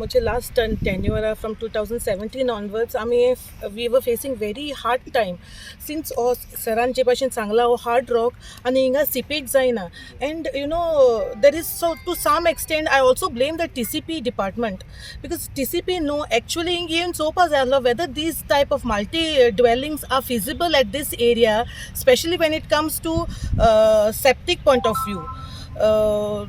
म्हजे last टेन्युअरा from 2017 onwards आमी we were facing very hard time since हो सरान जे भाशेन सांगला, हो हार्ड रॉक आनी हिंगा सिपेज जायना and there is, so to some extent I also blame the TCP department because TCP no actually हिंग येवन चोवपा जाय आसलो whether these type of multi dwellings are feasible at this area, specially when it comes to septic point of view.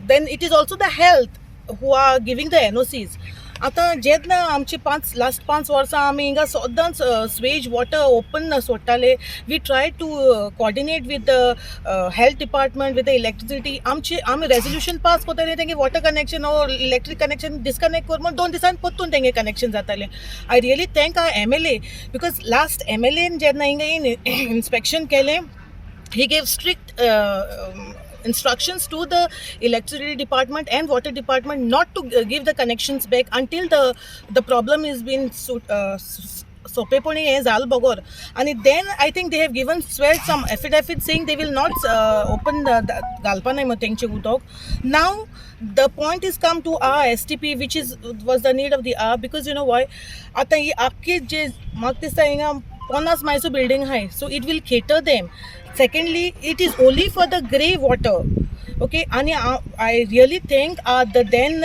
Then it is also the health who are giving the NOCs. आतां जेन्ना आमची पांच last 5 वर्सां आमी हिंगा सदांच sewage water open सोडटाले. We try to coordinate with the health department, with the electricity. आमची आमी रेजोल्युशन पास करताले, तेंगे water connection or electric connection disconnect कर म्हूण, 2 दिसान परतून तेंगे कनेक्शन जातालें. I really thank our MLA because last MLN जेन्ना हिंगा इन्स्पेक्शन केलें, he gave strict instructions to the electricity department and water department not to give the connections back until the problem is been सोपेपणी हें जाल बगोर. आनी then I think they have given swear some affidavit saying they will not open, घालपा नाय मग तेंचे उदक. Now the point is come to our STP, which is was the need of the hour because you know why? आतां ही आख्खी जे म्हाका दिसता हिंगा 50 माळचो building आहाय, so it will cater them. Secondly, it is only for the grey water, okay? आणि I really thank the then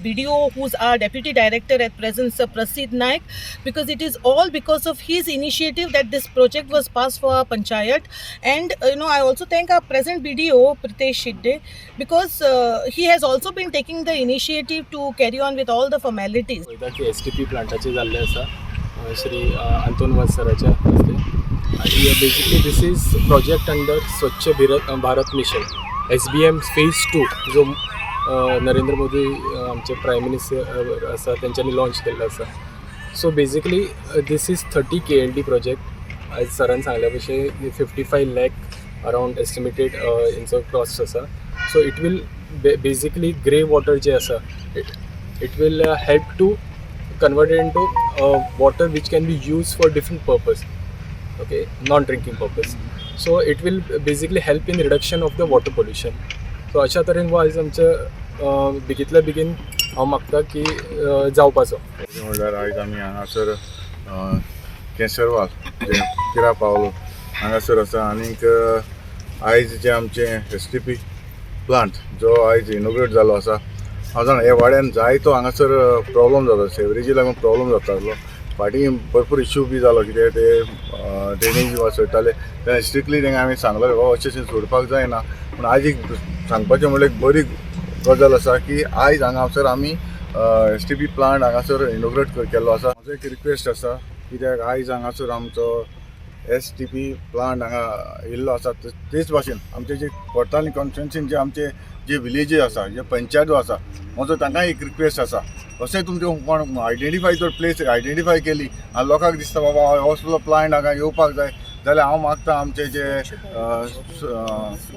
BDO, who's our deputy director at present, Sir Prasid Naik, because it is all because of his initiative that this project was passed for our panchayat. And I also thank our present BDO, Pritesh Shidde, because he has also been taking the initiative to carry on with all the formalities. पळयता की STP प्लांटाचें जाल्लें आसा श्री आंतोन वाज सराच्या हस्ते आणि basically this is project under Swachh Bharat mission, SBM phase two, जो नरेंद्र मोदी आमचे prime minister आसा, तेंच्यांनी लॉन्च केल्लो आसा. So basically this is 30 KLD project. आयज सरान सांगल्या भशेन 55 lakh around estimated हेंचो कॉस्ट आसा. So it will basically grey water जे आसा, it will help to convert it into water which can be used for different purpose, okay, non drinking purpose. So it will basically help in reduction of the water pollution. So अशा तरेन हो आयज आमच्या बेगींतल्या बेगीन हांव मागता की जावपाचो. म्हणल्यार आयज आमी हांगासर केसरवाल जे पिरा पावलो हांगासर आसा. आनीक आयज जे आमचें एसटीपी प्लांट जो आयज इनोग्रेट जालो आसा, हांव जाणा ह्या वाड्यान जायतो हांगासर प्रॉब्लम जाता, सेवरेजी लागून प्रॉब्लम जातालो. फाटीं भरपूर इश्यू बी जालो, कितें ते ड्रेनेज सोडटाले तेन्ना स्ट्रिक्टली तांकां आमी सांगलें, बाबा अशें अशें सोडपाक जायना. पूण आयज एक सांगपाचें म्हणल्यार एक बरी गजाल आसा की आयज हांगासर आमी एसटीपी प्लांट हांगासर इनोग्रेट केल्लो आसा. म्हजो एक रिक्वेस्ट आसा, कित्याक आयज हांगासर आमचो एसटीपी प्लांट हांगा येयल्लो आसा, तेच भाशेन आमचे जे कोर्ताली कॉन्स्टिट्युन्सीन जे आमचे जे विलेजीस आसा, जे पंचायतो आसा, म्हजो तांकां एक रिक्वेस्ट आसा, अशें तुमचें कोण आयडेंटिफाय जर प्लेस आयडेंटिफाय केली आनी लोकांक दिसता बाबा हो असलो प्लांट हांगा येवपाक जाय जाल्यार हांव मागता आमचे जे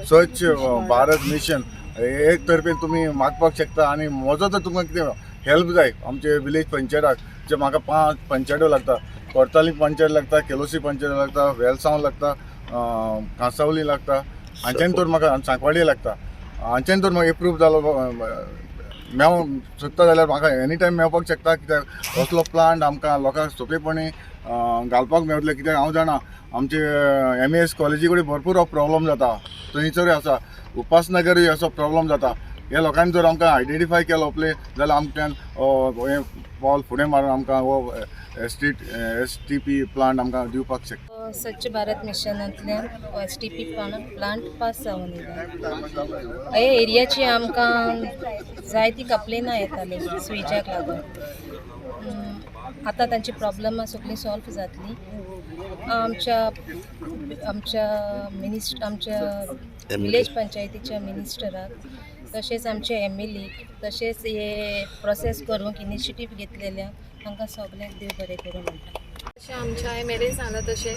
स्वच्छ भारत मिशन हे तर्फेन तुमी मागपाक शकता. आनी म्हजो तर तुमकां कितें हेल्प जाय आमचे विलेज पंचायताक, जे म्हाका पांच पंचायतो लागता, कोर्ताली पंचायत लागता, केलोसी पंचायत लागता, वेलसांव लागता, कांसावली लागता, हांच्यान तर म्हाका सांकवाडी लागता. हांच्यान तर म्हाका एप्रूव जालो मेवोंक सोदता जाल्यार म्हाका एनी टायम मेळपाक शकता, कित्याक असलो प्लांट आमकां लोकांक सोंपेपणी घालपाक मेळटलें. कित्याक हांव जाणा आमचे एमएस कॉलेजी कडेन भरपूर हो प्रॉब्लम जाता, थंयसरूय आसा, उपासनगरूय असो प्रॉब्लम जाता. ह्या लोकांनी जर आमकां आयडेंटिफाय केलो प्ले जाल्यार आमच्यान हें पावल फुडें मारून आमकां हो एसटीपी प्लांट आमकां दिवपाक शकता. स्वच्छ भारत मिशनांतल्यान एसटीपी प्लांट पास जावन येयला. हे एरियाची आमकां जायती कंप्लेनां येताली सिवेजाक लागून. आतां तांची प्रॉब्लमां सगळीं सॉल्व जातली. आमच्या आमच्या मिनिस्ट आमच्या विलेज पंचायतीच्या मिनिस्टराक, तशेंच आमचे एमएलए, तशेंच हे प्रोसेस करूंक इनिशिएटीव घेतलेल्या तांकां सगल्यांक देव बरें करूं म्हणटा. जशें आमच्या एमएलए सांगलां तशें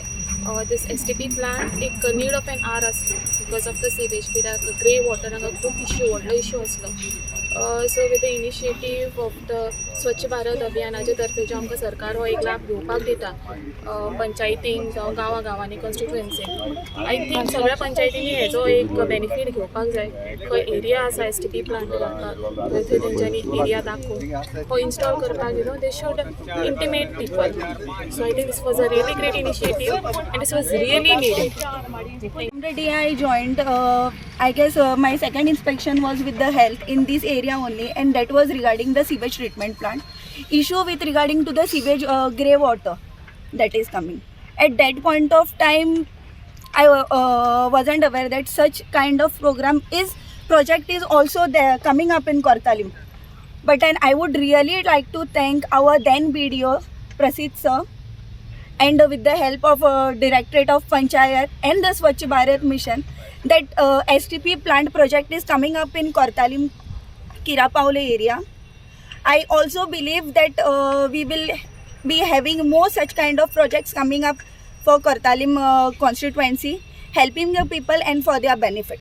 दीस एसटीपी प्लांट एक नीड ऑफ एन our आसली because of the sewage, कित्याक ग्रे वॉटर हांगा खूब इश्यू, व्हडलो इश्यू आसलो. So with the initiative of the Swachh Bharat अभियानाचे तर्फे जो आमकां सरकार हो एक लाभ घेवपाक दिता पंचायतींक जावं गांवा गांवांनी कॉन्स्टिट्युएन्सीन, I think सगळ्या पंचायतींनी हेजो एक बेनिफीट घेवपाक जाय. खंय एरिया आसा एस टी पी प्लांट घालपाक, थंय थंय तेंच्यांनी एरिया दाखोवन हो इन्स्टॉल करपाक they should intimate people. So I think this was a really great initiative and this was really needed. From the day I joined, I guess my second inspection was with the health in this area only, and that was regarding the sewage treatment plant. Issue with regarding to the sewage grey water that is coming. At that point of time, I wasn't aware that such kind of program is project is also there coming up in Kortalim. But then I would really like to thank our then BDO Prasid sir, and with the help of Directorate of Panchayat and the Swachh Bharat Mission, that STP plant project is coming up in Kortalim, Kirapaule area. I also believe that we will be having more such kind of projects coming up for Kortalim constituency, helping the people and for their benefit.